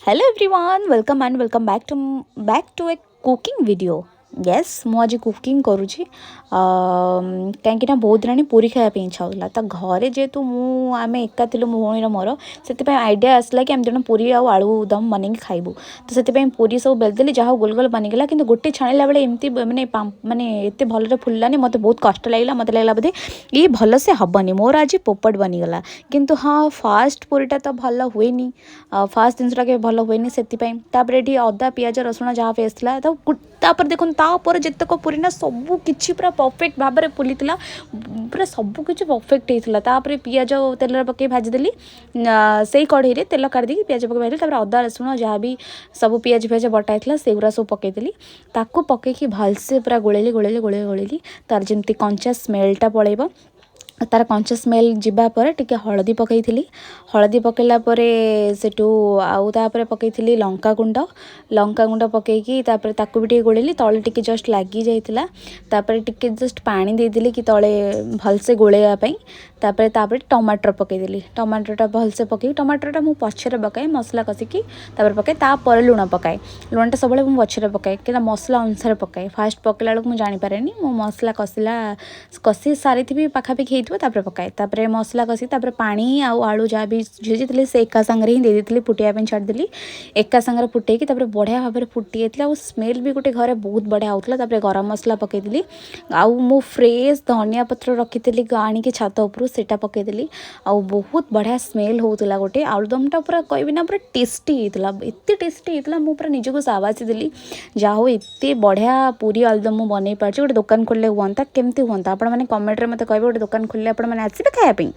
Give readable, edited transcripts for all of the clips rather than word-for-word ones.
Hello everyone, welcome and welcome back to a cooking video. Yes, ମୁଁ ଆଜି cooking କରୁଛି, କାହିଁକିନା ବହୁତ ଦିନ ହେଲାଣି ପୁରୀ ଖାଇବା ପାଇଁ ଇଚ୍ଛା ହେଉଥିଲା। ତ ଘରେ ଯେହେତୁ ମୁଁ ଆମେ ଏକା ଥିଲୁ, ମୋ ଭଉଣୀର ମୋର, ସେଥିପାଇଁ ଆଇଡ଼ିଆ ଆସିଲା କି ଆମେ ଜଣ ପୁରୀ ଆଉ ଆଳୁ ଦମ୍ ବନେଇକି ଖାଇବୁ। ତ ସେଥିପାଇଁ ପୁରୀ ସବୁ ବେଲିଦେଲି। ଯାହା ହଉ, ଗୋଲ ଗୋଲ ବନିଗଲା। କିନ୍ତୁ ଗୋଟେ ଛାଣିଲା ବେଳେ ଏମିତି ମାନେ ଏତେ ଭଲରେ ଫୁଲିଲାନି। ମୋତେ ବହୁତ କଷ୍ଟ ଲାଗିଲା। ମୋତେ ଲାଗିଲା ବୋଧେ ଇଏ ଭଲସେ ହେବନି, ମୋର ଆଜି ପୋପଟ ବନିଗଲା। କିନ୍ତୁ ହଁ, ଫାଷ୍ଟ ପୁରୀଟା ତ ଭଲ ହୁଏନି, ଫାଷ୍ଟ ଜିନିଷଟା କେବେ ଭଲ ହୁଏନି, ସେଥିପାଇଁ। ତାପରେ ଏଠି ଅଦା, ପିଆଜ, ରସୁଣ ଯାହା ପେଷ୍ଟ ଥିଲା ତ। ତାପରେ ଦେଖନ୍ତୁ, ତାପରେ ଯେତେକ ପୁରୀ ନା ସବୁ କିଛି ପୁରା ପରଫେକ୍ଟ ଭାବରେ ଫୁଲିଥିଲା, ପୁରା ସବୁ କିଛି ପରଫେକ୍ଟ ହେଇଥିଲା। ତାପରେ ପିଆଜ ତେଲରେ ପକାଇ ଭାଜିଦେଲି। ସେଇ କଢ଼େଇରେ ତେଲ କାଢ଼ି ଦେଇକି ପିଆଜ ପକାଇ ଭାଜିଲି। ତାପରେ ଅଦା, ରସୁଣ, ଯାହା ବି ସବୁ ପିଆଜ ଫିଆଜ ବଟା ହେଇଥିଲା, ସେଗୁଡ଼ା ସବୁ ପକାଇଦେଲି। ତାକୁ ପକାଇକି ଭଲସେ ପୁରା ଗୋଳେଇଲି, ଗୋଳେଇଲି, ଗୋଳେଇଲି, ଗୋଳେଇଲି, ତାର ଯେମିତି କଞ୍ଚା ସ୍ମେଲ୍ଟା ପଳେଇବ। ତାର କଞ୍ଚା ସ୍ମେଲ୍ ଯିବା ପରେ ଟିକେ ହଳଦୀ ପକାଇଥିଲି। ହଳଦୀ ପକାଇଲା ପରେ ସେଠୁ ଆଉ ତାପରେ ପକାଇଥିଲି ଲଙ୍କା ଗୁଣ୍ଡ। ଲଙ୍କା ଗୁଣ୍ଡ ପକାଇକି ତାପରେ ତାକୁ ବି ଟିକେ ଗୋଳେଇଲି। ତଳେ ଟିକେ ଜଷ୍ଟ ଲାଗି ଯାଇଥିଲା। ତାପରେ ଟିକେ ଜଷ୍ଟ ପାଣି ଦେଇଦେଲି କି ତଳେ ଭଲସେ ଗୋଳେଇବା ପାଇଁ। ତାପରେ ତାପରେ ଟମାଟର ପକାଇଦେଲି। ଟମାଟରଟା ଭଲସେ ପକାଇକି, ଟମାଟରଟା ମୁଁ ପଛରେ ପକାଏ, ମସଲା କଷିକି ତାପରେ ପକାଏ, ତାପରେ ଲୁଣ ପକାଏ। ଲୁଣଟା ସବୁବେଳେ ମୁଁ ପଛରେ ପକାଏ, କାହିଁକିନା ମସଲା ଅନୁସାରେ ପକାଏ। ଫାଷ୍ଟ ପକାଇଲା ବେଳକୁ ମୁଁ ଜାଣିପାରେନି। ମୁଁ ମସଲା କଷି ସାରିଥିବି, ପାଖାପାଖି ହେଇଥିବ, ତାପରେ ପକାଏ। ତାପରେ ମସଲା କଷି, ତାପରେ ପାଣି ଆଉ ଆଳୁ ଯାହା ବି ସିଝେଇଥିଲି, ସେ ଏକା ସାଙ୍ଗରେ ହିଁ ଦେଇ ଦେଇଥିଲି, ଫୁଟିବା ପାଇଁ ଛାଡ଼ିଦେଲି। ଏକା ସାଙ୍ଗରେ ଫୁଟେଇକି ତାପରେ ବଢ଼ିଆ ଭାବରେ ଫୁଟି ଯାଇଥିଲା ଆଉ ସ୍ମେଲ୍ ବି ଗୋଟେ ଘରେ ବହୁତ ବଢ଼ିଆ ହେଉଥିଲା। ତାପରେ ଗରମ ମସଲା ପକାଇଦେଲି ଆଉ ମୁଁ ଫ୍ରେଶ୍ ଧନିଆ ପତ୍ର ରଖିଥିଲି ଆଣିକି ଛାତ ଉପରୁ, ସେଇଟା ପକାଇଦେଲି ଆଉ ବହୁତ ବଢ଼ିଆ ସ୍ମେଲ୍ ହେଉଥିଲା। ଗୋଟେ ଆଳୁଦମଟା ପୁରା କହିବି ନା, ପୁରା ଟେଷ୍ଟି ହେଇଥିଲା। ଏତେ ଟେଷ୍ଟି ହେଇଥିଲା, ମୁଁ ପୁରା ନିଜକୁ ସାବାସି ଦେଲି। ଯାହା ହଉ, ଏତେ ବଢ଼ିଆ ପୁରୀ ଆଳୁଦମ ମୁଁ ବନେଇ ପାରିଛି। ଗୋଟେ ଦୋକାନ ଖୋଲିଲେ ହୁଅନ୍ତା, କେମିତି ହୁଅନ୍ତା? ଆପଣମାନେ କମେଣ୍ଟରେ ମୋତେ କହିବେ। ଗୋଟେ ଦୋକାନ ଖୋଲିଲେ ଆପଣମାନେ ଆସିବେ ଖାଇବା ପାଇଁ?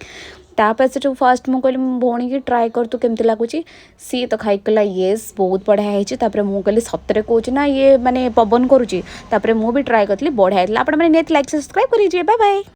ତାପରେ ସେଠୁ ଫାଷ୍ଟ ମୁଁ କହିଲି ମୋ ଭଉଣୀକି, ଟ୍ରାଏ କର ତୁ, କେମିତି ଲାଗୁଛି? ସିଏ ତ ଖାଇକି କହିଲା, ୟେସ୍, ବହୁତ ବଢ଼ିଆ ହେଇଛି। ତାପରେ ମୁଁ କହିଲି, ସତରେ କହୁଛି ନା ଇଏ ମାନେ ପବନ କରୁଛି? ତାପରେ ମୁଁ ବି ଟ୍ରାଏ କରିଥିଲି, ବଢ଼ିଆ ହେଇଥିଲା। ଆପଣମାନେ ନିହାତି ଲାଇକ୍, ସବସ୍କ୍ରାଇବ୍ କରିଯିବେ। Bye bye.